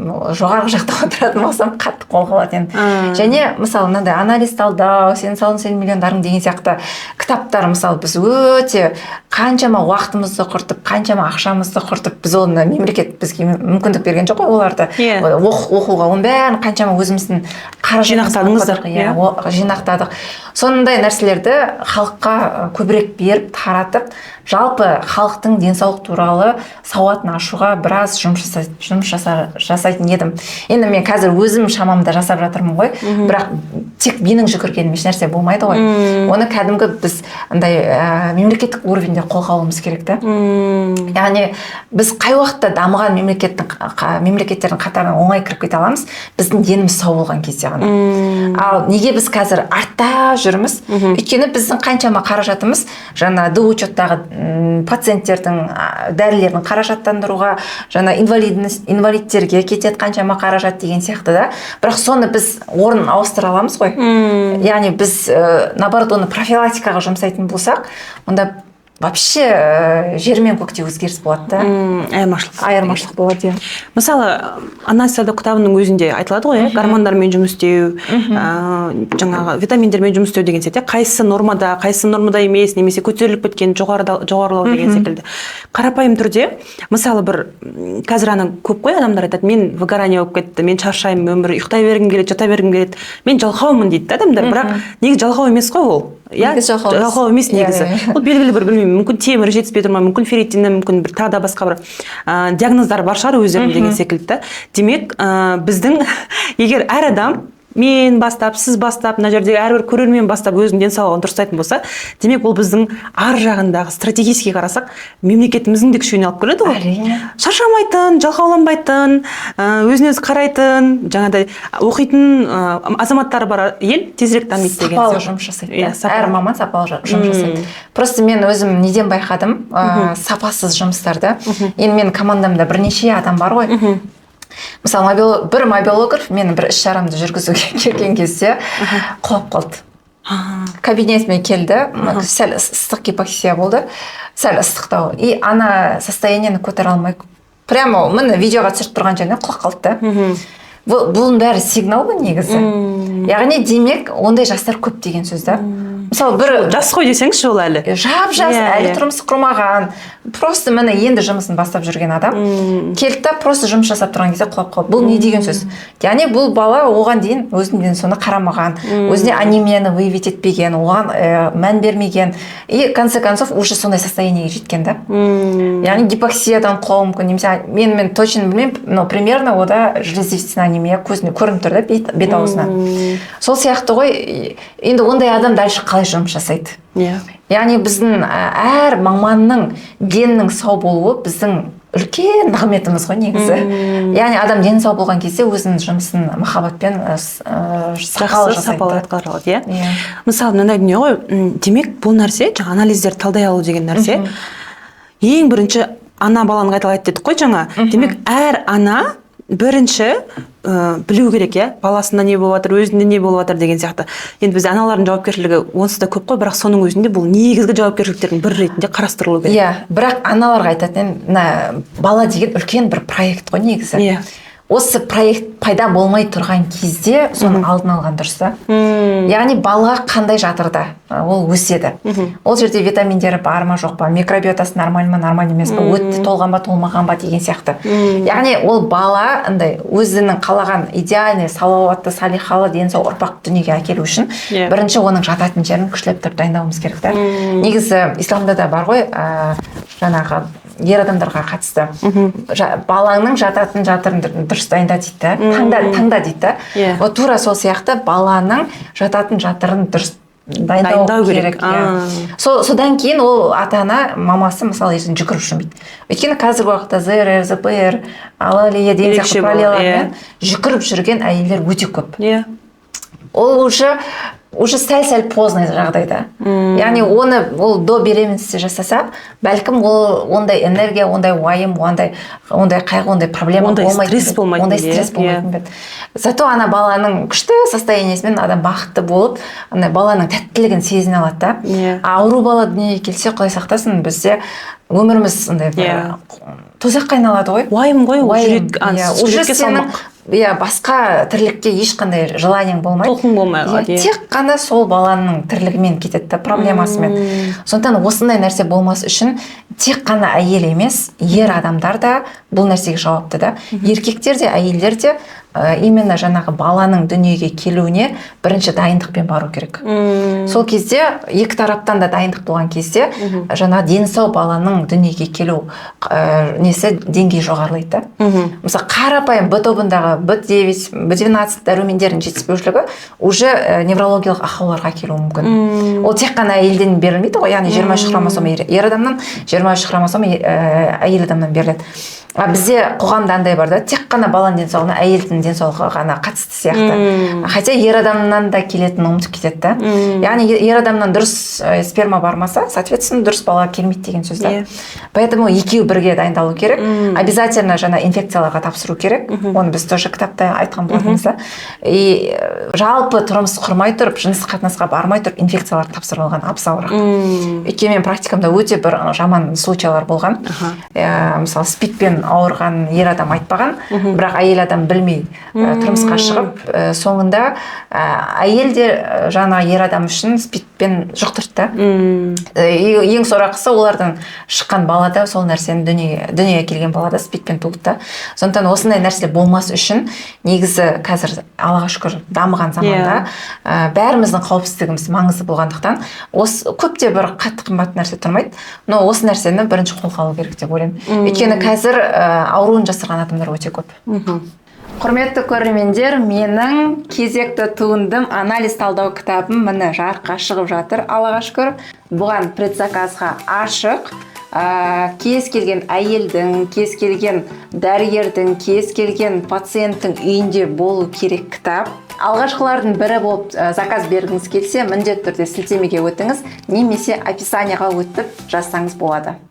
жоғарғы жақта отыратын болсам, қатты қолға алатын едім. Және мысалы, мынандай анализ талдау, сенің салың, сенің миллиондарың деген сияқты кітаптар, мысалы, біз өте қаншама уақытымызды құртып, қаншама ақшамызды құртып, біз оны, мемлекет бізге мүмкіндік берген жоқ қой оларды оқуға, оның бәрін қаншама өзіміздің қаражатымызды Жинақтадыңыздар, оқыдық, иә, иә. Жинақтадық. Сондай нәрселерді халыққа көбірек беріп, таратып. Жалпы халықтың денсаулық туралы сауатын ашуға біраз жұмыс жасайтын едім. Енді мен қазір өзім шамамда жасап жатырмын ғой, бірақ тек менің жүгіргенім ешнәрсе болмайды ғой. Оны кәдімгі біз андай мемлекеттік уровеньде қолға алуымыз керек та. Яғни біз қай уақытта дамыған мемлекеттердің қатарына оңай кіріп кете аламыз? Біздің деніміз сау болған кезде ғана. Ал неге біз қазір артта жүрміз? Өйткені біздің қаншама қаражатымыз жаңа д учеттағы пациенттердің дәрілерін қаражаттандыруға, жаңа инвалидность, инвалидтерге кетеді қаншама қаражат деген сияқты да. Бірақ соны біз орнын ауыстыра аламыз ғой. Яғни біз наоборот, оны профилактикаға жұмсайтын болсақ, онда вообще жер мен көкте өзгеріс болады да. Айырмашылық. Айырмашылық болады, иә. Мысалы, «Ана сәлді» кітабының өзінде айтылады ғой, иә, гормондармен жұмыс істеу, жаңағы витаминдермен жұмыс істеу деген сияқты, иә, қайсысы нормада, қайсысы нормада емес немесе көтеріліп кеткен, жоғарылау деген секілді. Қарапайым түрде, мысалы, бір қазір ана көп қой, адамдар айтады: «Мен выгорание болып кетті, мен шаршаймын, өмір ұйықтай бергім келеді, жата бергім келеді, мен жалқаумын», — дейді да адамдар. Бірақ негізі жалқау емес қой ол, иә. Негізі жалқау емес. Жалқау емес негізі. Иә. Ол белгілі бір, білмеймін, мүмкін, темір жетіспей тұр ма, мүмкін, ферритині, мүмкін, бір тағы да басқа бір диагноздар бар шығар өздерінің деген секілді да. Демек, біздің егер әр адам, мен бастап, сіз бастап, мына жердегі әрбір көрермен бастап өзінің денсаулығын дұрыстайтын болса, демек, ол біздің ар жағындағы, стратегически қарасақ, мемлекетіміздің де күшеюіне алып келеді ғой. Әрине. Шаршамайтын, жалқауланбайтын, өзіне өзі қарайтын, жаңағыдай оқитын азаматтары бар ел тезірек дамиды деген Сапалы сияқты. жұмыс жасайды Иә, да. сапалы. Әр маман сапалы жұмыс жасайды. Просто мен өзім неден байқадым сапасыз жұмыстарды. Енді менің командамда бірнеше адам бар ғой. Мысалы, бір мобилограф менің бір іс шарамды жүргізуге келген кезде құлап қалды. Кабинетіме келді, сәл ыстық гипоксия болды, сәл ыстықтау, и ана состояниені көтере алмай, прямо міне видеоға түсіріп тұрған жерінен құлап қалды да. Бұның бәрі сигнал ғой негізі. Яғни, демек, ондай жастар көп деген сөз да. Мысалы, бір Жас қой десеңізші ол әлі. Жап жас, әлі тұрмыс құрмаған, просто міне енді жұмысын бастап жүрген адам келді да, просто жұмыс жасап тұрған кезде құлап қалды. Бұл не деген сөз? Яғни бұл бала оған дейін өзінің денсаулығына қарамаған, өзіне анемияны выявить етпеген, оған мән бермеген, и в конце концов уже сондай состояниеге жеткен да. Яғни гипоксиядан құлауы мүмкін немесе мен точно білмеймін, но примерно онда железодефицитная анемия көзіне көрініп тұр да, бет аузынан. Сол сияқты ғой. Енді ондай адам дальше қалай жұмыс жасайды? Яғни біздің әр маманның денінің сау болуы біздің үлкен нығметіміз ғой негізі. Яғни адам дені сау болған кезде өзінің жұмысын махаббатпен, сапалы жақсы жасайды сапалы да. Атқара алады, иә. Иә. Мысалы, мынандай дүние ғой, демек, бұл нәрсе, жаңа анализдерді талдай алу деген нәрсе, ең бірінші ана баланы қайталайды дедік қой жаңа. Демек, әр ана бірінші білу керек, иә, баласында не болып жатыр, өзінде не болып жатыр деген сияқты. Енді бізде аналардың жауапкершілігі онсыз да көп қой, бірақ соның өзінде бұл негізгі жауапкершіліктердің бірі ретінде қарастырылу керек. Иә, бірақ аналарға айтатын едім, мына бала деген үлкен бір проект қой негізі. Осы проект пайда болмай тұрған кезде соның алдын алған дұрыс та. Яғни бала қандай жатырда ол өседі, ол жерде витаминдері бар ма, жоқ па, микробиотасы нормаль ма, нормаль емес па, өті толған ба, толмаған ба деген сияқты. Яғни ол бала андай өзінің қалаған идеальный, салауатты, салиқалы, дені сау ұрпақ дүниеге әкелу үшін бірінші оның жататын жерін күштеп тұрып дайындауымыз керек та. Негізі исламда да бар ғой, жаңағы ер адамдарға қатысты. Балаңның жататын жатырын дұрыс дайында дейді да, таңда, таңда дейді да. Вот тура сол сияқты баланың жататын жатырын дұрыс дайындау Дайындау керек. керек, иә. Содан кейін ол ата ана, мамасы, мысалы, ертең жүгіріп жүрмейді. Өйткені қазіргі уақытта ЗРР, ЗПР, алалия деген Ерекше сияқты болады, проблемалармен жүгіріп жүрген әйелдер өте көп. Ол уже сәл сәл поздно жағдайда. Яғни оны ол до беременности жасаса, бәлкім, ол ондай энергия, ондай уайым, ондай қайғы, ондай проблема Ондай болмайтын стресс еді. болмайтын Ондай еді, стресс иә. болмайтын еді. Зато ана баланың күшті состояниесімен адам бақытты болып, ана баланың тәттілігін сезіне алады да. А ауру бала дүниеге келсе, құдай сақтасын, бізде өміріміз андай бір тозаққа айналады ғой. Уайым ғой ол. Уайым, Жүрек, иә. Уже жүрекке сенің салмақ. Иә, басқа тірлікке ешқандай желаниең болмайды. Толқын болмай қалады, Иә, иә. тек қана сол баланың тірлігімен кетеді да, проблемасымен. Сондықтан осындай нәрсе болмас үшін тек қана әйел емес, ер адамдар да бұл нәрсеге жауапты да. Еркектер де, әйелдер де именно жаңағы баланың дүниеге келуіне бірінші дайындықпен бару керек. Сол кезде екі тараптан да дайындық болған кезде жаңа дені сау баланың дүниеге келу несі, деңгейі жоғарылайды да. Мысалы, қарапайым Б тобындағы B9, B12 дәрумендердің жетіспеушілігі уже неврологиялық ақауларға әкелуі мүмкін. Ол тек қана әйелден берілмейді ғой, яғни 23 хромосома ер адамнан, 23 хромосома әйел адамнан беріледі. А бізде қоғамда андай бар да, тек қана баланың денсаулығына әйелдің денсаулығы ғана қатысты сияқты, хотя ер адамнан да келетінін ұмытып кетеді да. Яғни ер адамнан дұрыс сперма бармаса, соответственно, дұрыс бала келмейді деген сөз да. Поэтому екеуі бірге дайындалу керек. Обязательно жаңа инфекцияларға тапсыру керек, оны біз тоже кітапта айтқан болатынбыз да. И жалпы тұрмыс құрмай тұрып, жыныстық қатынасқа бармай тұрып инфекцияларды тапсырып алған абзалырақ, өйткені менің практикамда өте бір жаман случайлар болған. Мысалы, СПИДпен ауырған ер адам айтпаған, бірақ әйел адам білмей тұрмысқа шығып, соңында әйел де жаңа ер адам үшін СПИДпен жұқтырды да. Ең сорақысы, олардан шыққан бала да сол нәрсені дүниеге келген бала да СПИДпен туылды да. Сондықтан осындай нәрселер болмас үшін негізі қазір, Аллаға шүкір, дамыған заманда бәріміздің қауіпсіздігіміз маңызды болғандықтан, осы көп те бір қатты қымбат нәрсе тұрмайды, но осы нәрсені бірінші қолға алу керек деп ойлаймын, өйткені қазір ауруын жасырған адамдар өте көп. Құрметті көрермендер, менің кезекті туындым, анализ талдау кітабым, міне, жарыққа шығып жатыр, Аллаға шүкір. Бұған предзаказға ашық. Кез келген әйелдің, кез келген дәрігердің, кез келген пациенттің үйінде болу керек кітап. Алғашқылардың бірі болып заказ бергіңіз келсе, міндетті түрде сілтемеге өтіңіз немесе описанияға өтіп жазсаңыз болады.